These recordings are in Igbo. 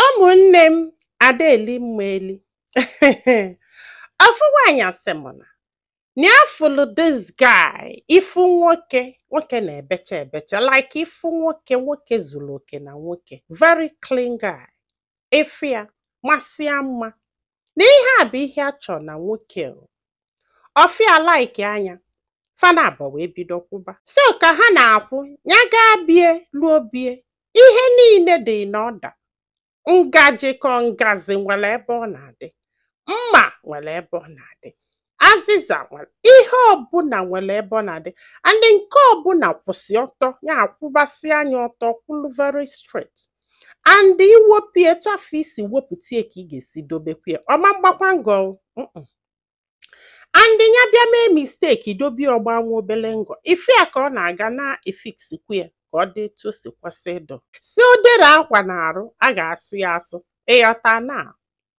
Ụmụnne m, ada eli mma eli. Ofu nwaanyị asị m na ya fụlụ this guy, ifu nwoke, nwoke na-ebecha ebecha, like ifu nwoke, nwoke zuru oke na nwoke, very clean guy. Ifu ya masịa mma na ihe a bụ ihe a chọrọ na nwoke o. Ọfịa like anya fana abụọ wee bido kwụba. So ka ha na-akwụ, ya gaa bie luo bie, ihe niile dị n'ọda. Ngaji ka ngazi nwere ebe ọ na-adị, mma nwere ebe ọ na-adị, azịza nwere, ihe ọbụla nwere ebe ọ na-adị, and nke ọbụla kwụsị ọtọ, ya akwụbasị anya ọtọ, kwụlụ very straight. And iwepụ etu afọ isi wepụta ya ka ị ga-esi dobekwa ya, ọma mgbakwa ngọ o. And ya bịa mee mistake dobe ọgba nwa obele ngọ, ife ya ka ọ na-aga na-efixikwu ya ka ọ dị etu o si kwesị ịdụ. Si odere akwa na-arụ, a ga-asụ ya asụ, ịghọta na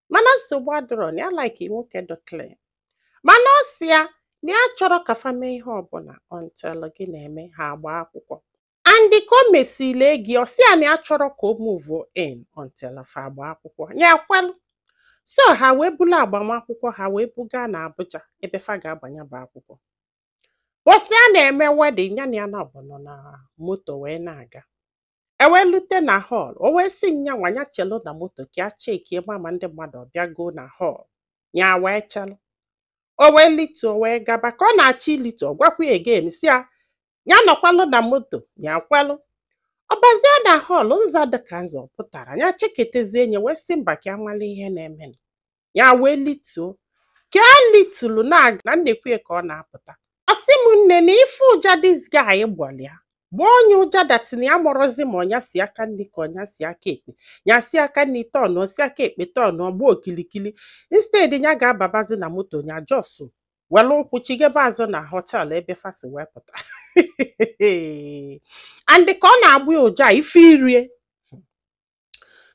mana nsogbu adịrọ na ya like nwoke dị clean. Mana ọ sị ya na ya chọrọ ka fa mee ihe ọbụla until gị na-eme ha agba akwụkwọ. And ka o mesili ego, ọ sị ya na ya chọrọ ka o move in until fa agba akwụkwọ. Ya kwelụ. So ha wee bulu agbamakwụkwọ ha wee buga na Abuja ebe fa ga-agbanye bụ akwụkwọ. Bọsị a na-eme wedding, ya na ya nabụ nọ na moto wee na-aga. E wee lute na hall, o wee sị nyanwa ya chelu na moto ka ya chekie ma ma ndị mmadụ ọ bịago na hall. Ya wee chelụ. O wee lituo wee gaba. Ka ọ na-achọ ilitu, ọ gwakwa ya again sị ya ya nọkwalụ na moto. Ya kwelụ. Ọ bazie na hall, nza dịka nza ọ pụtara, ya cheketezie nye wee sị mba, ka ya mala ihe na-emenụ. Ya wee lituo. Ka ya litulu na na nnekwu ya ka ọ na-apụta. Ọ sị m nne na ife ụja this guy gbọrọ ya gbaa onye ụja datin ya mụrụzi ma ọnya si aka nri ka ọnya si aka ekpe, ya si aka nri tọnụ, si aka ekpe tọnụ, ọgba okilikili. Instead ya ga-ababazi na moto, ya just were ụkwụ chigebe azụ na hotel ebe fasi wee pụta. And ka ọ na-agba ya ụja ife irie,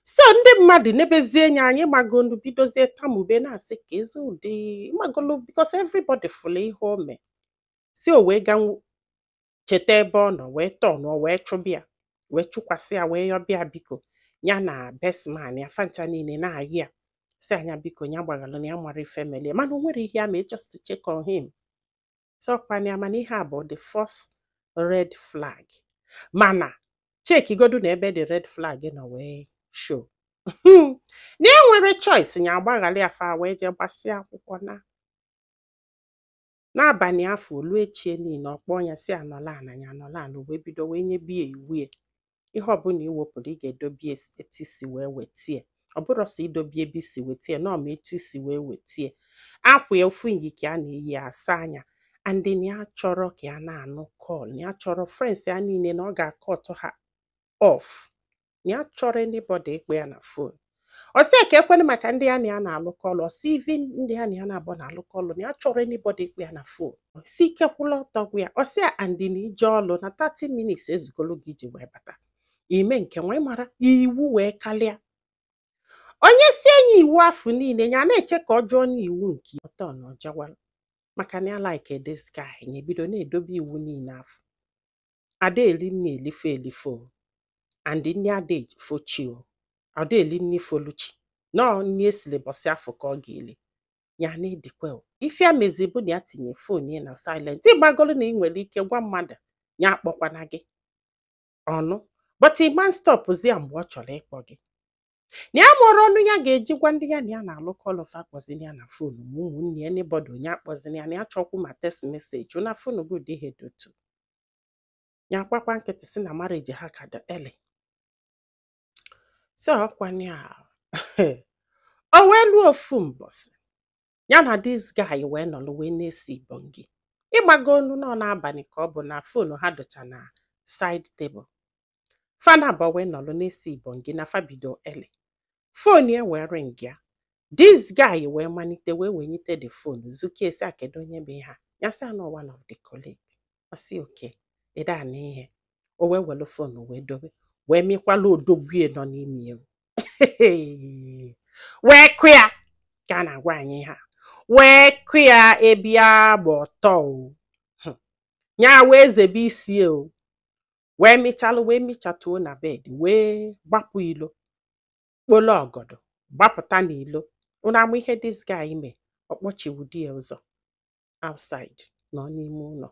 so ndị mmadụ nebezie anya anyị magolu, bidozie tamube na-asị ka ezi ụdị magolu, because everybody fụrụ ihe o mee. Si o wee ganwu cheta ebe ọ nọ wee tọnụọ wee chụbịa, wee chụkwasị ya, wee yọbịa biko. Ya na best man ya fancha niile na-ayị ya, si anya biko, ya gbaghalụ na ya mara ife melie, mana o nwere ihe ya mee, just to check on him. So ọkwana ya, mana ihe a bụ the first red flag. Mana chekigodu na ebe the red flag nọ wee show na e nwere choice, ya agbaghalị ya. Fa wee jee gbasịa akwụkwọ na n'abalị afọ olu echie niile. Ọkpọ ya si anọla ana, ya anọla ana, wee bido wee nyebie iwu ya, ihe ọbụla iwepụrụ, ị ga-edobe etu isi wee wetie. Ọ bụrụ sọ idobe ebe isi wetie nọ, ma etu isi wee wetie akwa ya, ofu yi ka a na-eyi asa anya. And na ya chọrọ ka ya na-anụ call, na ya chọrọ friends ya niile na ọ ga-akọtụ ha off, na ya chọrọ anybody ịkpọ ya na phone. Ọ sị ka ekwenụ maka ndị ya na ya na-alụkọ ọlụ. Ọ sị even ndị ya na ya na-abụ na-alụkọ ọlụ, na ya chọrọ anybody ịkpọ ya na phone. Si ike kwụla ọtọ gwa ya. Ọ sị ya and na ije ọlụ na 30 minutes ezugolu gị iji wee bata ime nke nwa. Ịmara iwu wee kalịa onye si enyi iwu afọ niile, ya na-eche ka ọ jụọ n'iwu nke ọtọ na ọjawalụ, maka na ya like this guy, ya ebido na-edobe iwu niile afọ. Ada eli nne elifo elifo o, and nne ada efochi o, ada eli nne foluchi nọọ nne esili bọsị afọ ka ọ ga-eli. Ya na-edikwe o ife ya mezi bụ na ya tinye phone ya na silent. Ịgbagolu na ị nwere ike gwa mmadụ ya akpọkwana gị ọnụ, but ịma stopzi ya mgbe ọ chọrọ ịkpọ gị. Na ya mụrụ ọnụ ya ga-eji gwa ndị ya na ya na-alụkọ ọlụ fa akpọzina ya na phone, ma ụmụnne ya, anybody, onye akpọzina ya, na ya chọkwu ma text message na phone gị. Ụdị ihe dị otu ya akwakwa nkịtị si na marriage ha ka dị early. So ọkwana ya o wee lụọ. Ofu mbọsị, ya na this guy wee nọrọ wee na-esi ibongi. Ịgbago onu nọ n'abalị ka ọ bụ na phone ha dụcha na side table. Fana abụọ wee nọrọ na-esi ibongi na fa bido early. Phone ya wee ring ya. This guy wee malite wee wenyite the phone zukie, sị a kedu onye bụ ihe a? Ya sị anọ one of the colleague. Ọ sị okay, ịda ana ihe. O wee were phone wee dobe, wee mịkwala odogwu nọ n'ime ya wee kụ ya ka a na-agwa anyị ha, wee kụ ya ebia gba ọtọ o. Ya wee zebe isi o, wee mịchalụ, wee mịchatuo na bed, wee gbapụ ilo. Kpolo ọgọdọ gbapụta n'ilo. Unu ama ihe this guy mee? Ọ kpọchiwu di ya ụzọ outside, nọ n'ime ụlọ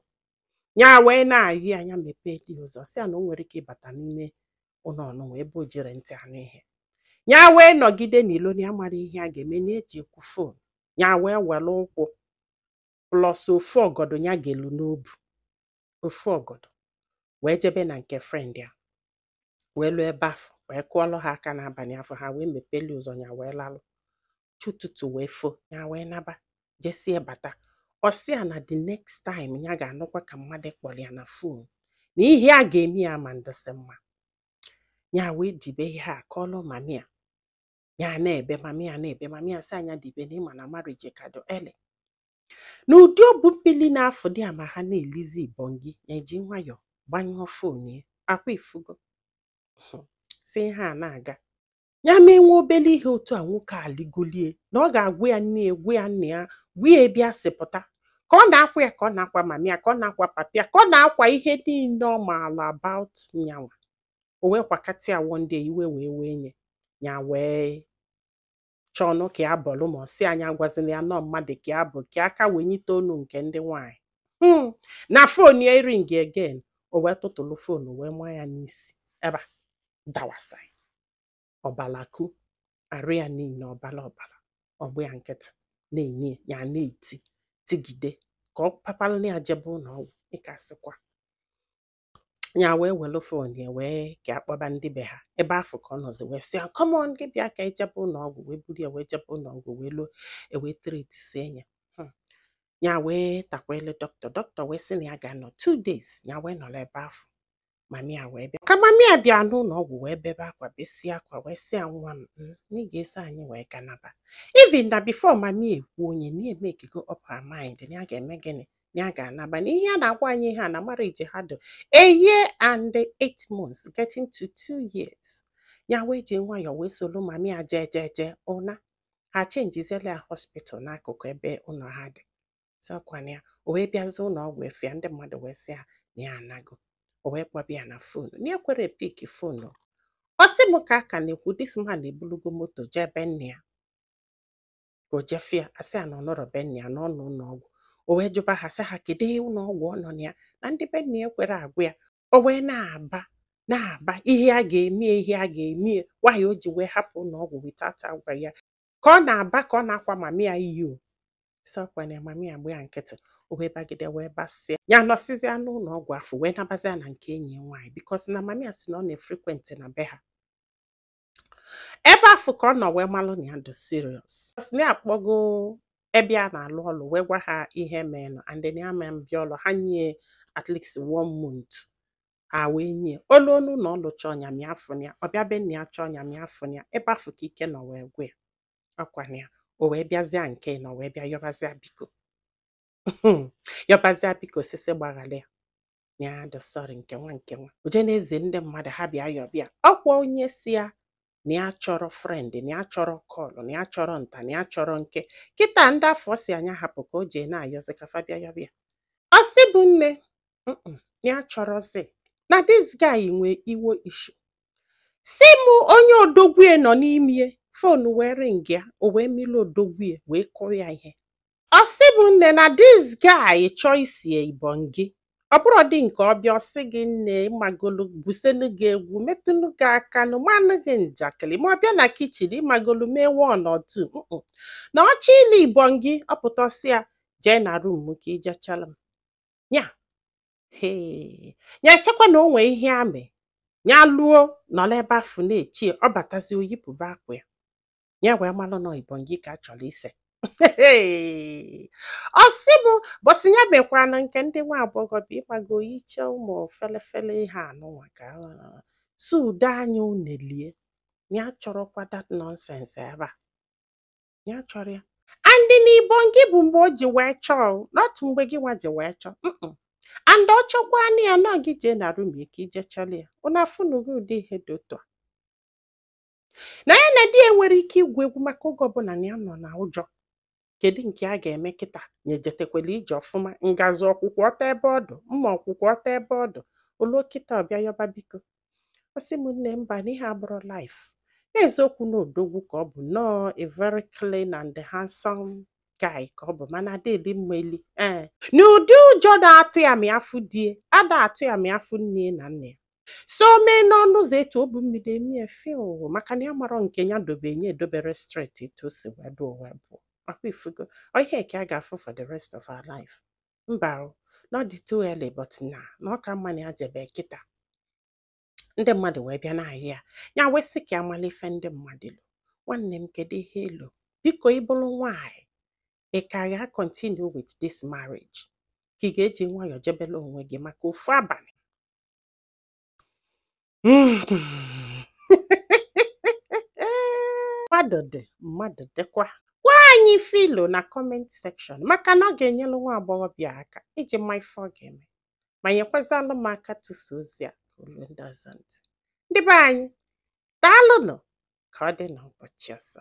ya, wee na-ayụ ya anya mepee di ya ụzọ, sị ya na o nwere ike ịbata n'ime ụlọ ọnụnwa ebe o jere ntị anụ ihe. Ya wee nọgide n'ilo na ya mara ihe a ga-eme na eji ekwu phone. Ya wee were ụkwụ plus ofu ọgọdọ ya gelu n'obu, ofu ọgọdọ, wee jebe na nke friend ya, wee lụọ ebe afọ, wee kụọlụ ha aka n'abalị afọ. Ha wee mepeli ụzọ. Ya wee lalụ chututu, wee fo. Ya wee naba, jesie bata. Ọ sị ya na the next time ya ga-anụkwa ka mmadụ kpọrọ ya na phone, na ihe a ga-eme ya ma ndịsị mma. Ya wee dibe ihe a kọọlụ mummy ya. Ya na-ebe, mummy ya na-ebe. Mummy ya sị anya dibe na ịma na marriage ka dị early, na ụdị obu mmiri na-afụ dị ama ha na-elizi ibongi. Ya eji nwayọọ gbanyụọ phone ya. Akwa ifugo si ihe a na-aga, ya mee nwa obele ihe otu a, nwoke a ligolie na ọ ga-agwa ya nne ya, gwa ya nna ya, gwa ya ebe a sị pụta, ka ọ na-akwa ya, ka ọ na-akwa mummy ya, ka ọ na-akwa papi ya, ka ọ na-akwa ihe niile ọ maala about nyanwa. O wee kwakata ya one day, iwe wee wee nye ya, wee chọọnụ ka ya bọlụ. Ma ọ sị anyị agwazina ya nọọ mmadụ ka ya bụ ka aka wee nyite onu nke ndị nwaanyị na phone ya ring again. O wee tụtụlụ phone wee maa ya n'isi ebe a, dawasa ọbalaku arụ ya niile, ọbala ọbala. Ọgbụ ya nkịtị na-enye ya, na-eti tigide ka ọ papalụ ya jebe ụlọ ọgwụ. Ịkasịkwa ya wee welu phone ya wee ka akpọba ndị be ha ebe afọ ka ọ nọzi, wee sị ya, "Come on, gị bịa ka ejebe ụlọ ọgwụ." Wee buru ya wee jebe ụlọ ọgwụ, wee luo, ewee treatisie ya. Ya wee takwele dọkịta. Dọkịta wee sị na ya ga-anọ 2 days. Ya wee nọrọ ebe afọ. Mummy ya wee bịa. Ka mummy ya bịa n'ụlọ ọgwụ, wee bebe akwa, besie akwa, wee sị ya, "Nwa m, na ị ga-eso anyị wee ganaba." Even na before mummy ekwu onye na ya emekego up her mind na ya ga-eme gịnị, na ya ga-anaba, na ihe a na-agwa anyị ihe a na marriage ha dị a year and 8 months, getting to 2 years. Ya wee ji nwayọọ wee soro mummy ya jee jee jee ụna ha chenjiziela ya hospital n'akụkụ ebe ụlọ ha dị. Sọkwana ya, o wee bịazie ụlọ ọgwụ efe ya, ndị mmadụ wee sị ya na ya anago. O wee kpọba ya na phone, na ya kwere pick phone. Ọ sị m ka a ka na-ekwu, this man ebulugo moto jee be nne ya ka o jefia. Asị ya na ọ nọrọ be nne ya, na ọ nọ ụlọ ọgwụ. O wee jụba ha, sị ha kedu ụlọ ọgwụ ọ nọ na ya, na ndị be nne ya kwere agwa ya. O wee na-aba na-aba ihe a ga-eme, ihe a ga-eme, nwaanyị o ji wee hapụ ụlọ ọgwụ without agwa ya. Ka ọ na-aba, ka ọ na-akwa mummy ya iyi o sọkwana ya. Mummy ya gba ya nkịtị. O wee bagide, wee basịa. Ya nọsịzịa n'ụlọ ọgwụ afọ, wee nabazịa na nke enyi ya nwaanyị, because na mummy ya sị na ọ na-efrequent na be ha. Ebe afọ ka ọ nọ wee malụ na ya dị serious. Sị na ya akpọgo ebe a na-alụ ọlụ, wee gwa ha ihe meenụ, and then ya mee mbịa ọlụ ha nye at least one month. Ha wee nye olu onu na ọlụ chọọ ya mịa afọ ya, ọ bịa be nna ya chọọ ya mịa afọ ya. Ebe afọ ka ike nọ wee gwa ya ọkwana ya. O wee bịazịa nke nọ, wee bịa yọbazịa biko, yọbazịa biko, sisi gbaghara ya, ya dị sorry. Nke nwa nke nwa o jee na-eze ndị mmadụ ha bịa yọbịa. Ọkwa onye si ya na ya chọrọ friend, na ya chọrọ call, na ya chọrọ nta, na ya chọrọ nke kịta. Ndị afọ si anya hapụ ka o jee na-ayọzi ka fa bịa yọbịa. Ọ sị bụ nne, ya chọrọzi na this guy nwee iwo issue. Si mụ onye odogwue nọ n'ime phone wee ring ya, o wee mili odogwue wee kụọ ya ihe. Ọ sị bụ nne, na this guy chọọ isie ibongi, ọ bụrụ dị nke ọbịa, ọ sị gị, "Nne, ịmagolu, gwusenu gị egwu, metụnụ gị aka nụ, manụ gị njakịrị." Ma ọ bịa na kitchen, ịmagolu, mee one or two. Na ọchọ ile ibongi, ọ pụta, ọsị ya jee na room ka ijechala m ya. Hee, ya echekwa na o nwee ihe amị ya luo nọrọ ebe afụ na-echi. Ọ batazi, oyipụba akwa ya, ya wee malụ nọ ibongi ka a chọrọ ise. Ọ sị m bọsị ya mekwana nke ndị nwa agbọghọbịa, ịmago, iche ụmụ felefele ihe anụnwa ka so udo anya unelie. Ya chọrọkwa that nonsense ebe a, ya chọrọ ya. And na ibongi bụ mgbe o ji wee chọọ, not mgbe gị nwa ji wee chọọ. And ọ chọkwanụ ya nọ, gị jee na room ka ijechala ya. Unu afụnugo ụdị ihe dị otu a na ya na di ya nwere ike igwu egwu, maka oge ọbụla na ya nọ na ụjọ. Kedu nke a ga-eme kịta? Na ejetekwela ije ọfụma, ngazi ọkwụkwọ ọta ebe ọdụ, mma ọkwụkwọ ọta ebe ọdụ oluo kịta. Ọbịa yọba biko. Ọ sị m nne, mba, na ihe abụrụ life. N'eziokwu na odogwu ka ọ bụ nnọọ, a very clean and handsome guy ka ọ bụ, mana adịghị mma eli. Ee, n'ụdị ụjọ na-atụ ya ma afụ die ada atụ ya ma afụ nne na nna ya so mee n'ọnụ ụzọ etu o bu mmiri emi efe o, maka na ya marọ nke ya dobe nye edobere straight etu o si wee dị wee pụọ. Ọkwa ifugo ọ ihe ka a ga-afụ for the rest of our life? Mba o, not dị too early, but na ọ ka mma na ya jebe kịta. Ndị mmadụ wee bịa na-ayị ya, ya wee sị ka amala ife ndị mmadụ lo. Nwanne m, kedu ihe elo? Biko, ị bụrụ nwaanyị, ị ka ga continue with this marriage, ka ị ga-eji nwayọọ jebele onwe gị maka ofu abalị? Mmadụ dị, mmadụ dịkwa. Gwa anyị filo na comment section, maka na ọ ga-enyelu nwa agbọghọbịa aka iji ma ife ọ ga-eme, ma nyekwazalụ m aka tụsa ozi a ka olu ndị ọzọ ntị. Ndị be anyị, daalụnụ. Ka ọ dị n'ụbọchị ọzọ.